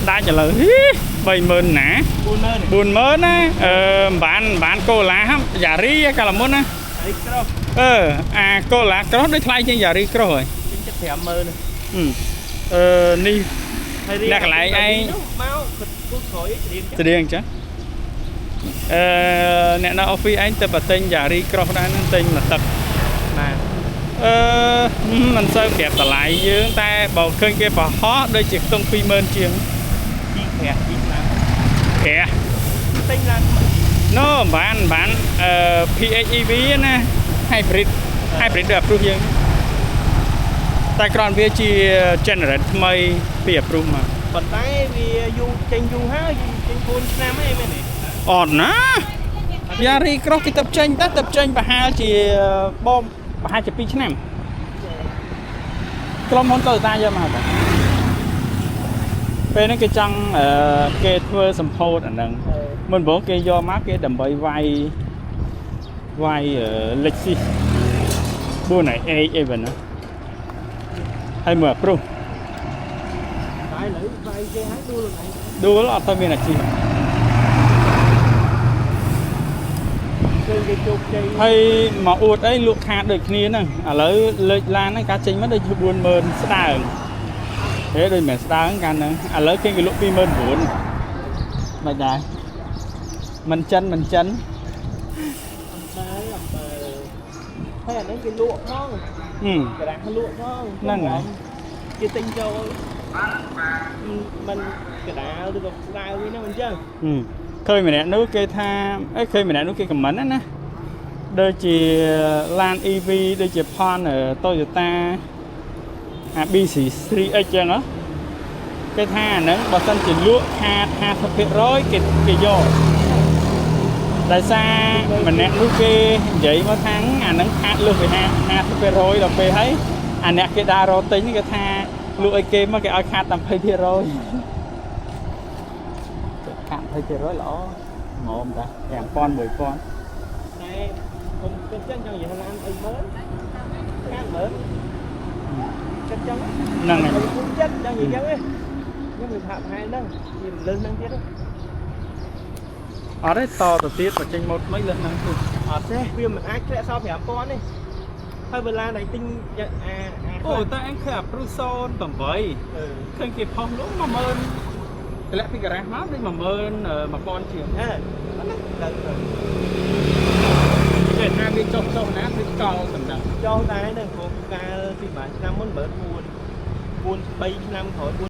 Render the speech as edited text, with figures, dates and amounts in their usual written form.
ដាច់ឥឡូវហី30000ណា 40000 40000ណាអឺមិនបានមិនបានកូឡាយ៉ារីកាលមុនណា អី Cross អឺអាកូឡា Cross ដូចថ្លៃជាងយ៉ារី Cross ហើយ ពេញចិត្ត50000 អឺនេះ ហើយ អ្នកកន្លែងឯង មកគាត់គូក្រោយច្រៀង ស្រៀងអញ្ចឹងអឺអ្នកនៅ office ឯងទៅបើទិញយ៉ារី Cross ដែរហ្នឹងទិញមកទឹក បាទ អឺមិនសូវប្រាប់តម្លៃយើងតែបើឃើញគេបង្ហោះដូចជាខ្ទង់20000ជាង ជីក្រាស់ជីឡាន ក្រាស់ ទិញឡានថ្មី ណូមិនបានមិនបានអឺ PHEV ណា hybrid hybrid ដូច Prius យើងតែគ្រាន់វាជា generate ថ្មីពី Prius មក ប៉ុន្តែវាយូរចេញយូរហើយចេញ4ឆ្នាំហើយមែនទេ អត់ណា Yaris Cross គេទៅចេញតែទៅចេញប្រហែលជាបងប្រហែលជា2ឆ្នាំក្រុមហ៊ុន Toyota យកមកបាទពេលហ្នឹងគេចង់អឺគេធ្វើសម្ពោធអាហ្នឹងមុនបងគេយកមកគេដើម្បីវាយវាយ Lexus 4 H អីបែបហ្នឹងហើយមើល Prius តែឥឡូវវាយគេហើយដួលខ្លួនឯង ដួលអត់ទៅមានអាជីព ឃើញគេជោគជ័យ ហើយមកអួតអីលក់ខាតដូចគ្នាហ្នឹងឥឡូវលើកឡានហ្នឹងការចេញមកដូចជា40000ស្ដើងហេដូចមិនស្ដើងកាលហ្នឹងឥឡូវគេគេលក់29000មិនដែរមិនចិនមិនចិន អំបើអំបើហើយអាហ្នឹងគេលក់ផង ហឹម ក្រាស់លក់ផង ហ្នឹងហើយ គេទិញចូលមិនកដាលឬក៏ស្ដាវវិញហ្នឹងមិនចឹង ហឹមឃើញម្នាក់នោះគេថាអេឃើញម្នាក់នោះគេខមមិនណាដូចជាឡាន EV ដូចជាផន Toyota អា BC3X ចឹងហ៎គេថាអាហ្នឹងបើសិនជាលក់ខាត50%គេគេយកដោយសារម្នាក់នោះគេនិយាយមកថាអាហ្នឹងខាតលើសពី50%ដល់ពេលហើយអាអ្នកគេដើររកទិញគេថាលក់ឲ្យគេមកគេឲ្យខាតតែ20%ខាត20%ល្អងំតា5000 1000 តែខ្ញុំគិតចឹងចង់និយាយថាឡានអីមើលខាតមើលគិតចឹង ហ្នឹងហើយ ខ្ញុំចិត្តចង់និយាយចឹងឯងខ្ញុំវាថាប្រហែលហ្នឹងវាមិនលើសហ្នឹងទៀតទេ អត់ទេតទៅទៀតបើចេញម៉ូតថ្មីលើសហ្នឹងទៀត អត់ទេវាមិនអាចធ្លាក់សល់5000ទេហើយវេលាដែលទិញអាអា អូតែអញឃើញអា Prius 08 អឺ ឃើញគេផុសលក់10000តម្លាក់ពីការ៉ាស់មកដូច11000ជាង អើហ្នឹងទៅ គេថាវាចុះចុះណាវាកលសម្រាប់ ចុះដែរហ្នឹងព្រោះកាលពីប្រហែលឆ្នាំមុន14000 4 3ឆ្នាំក្រោយ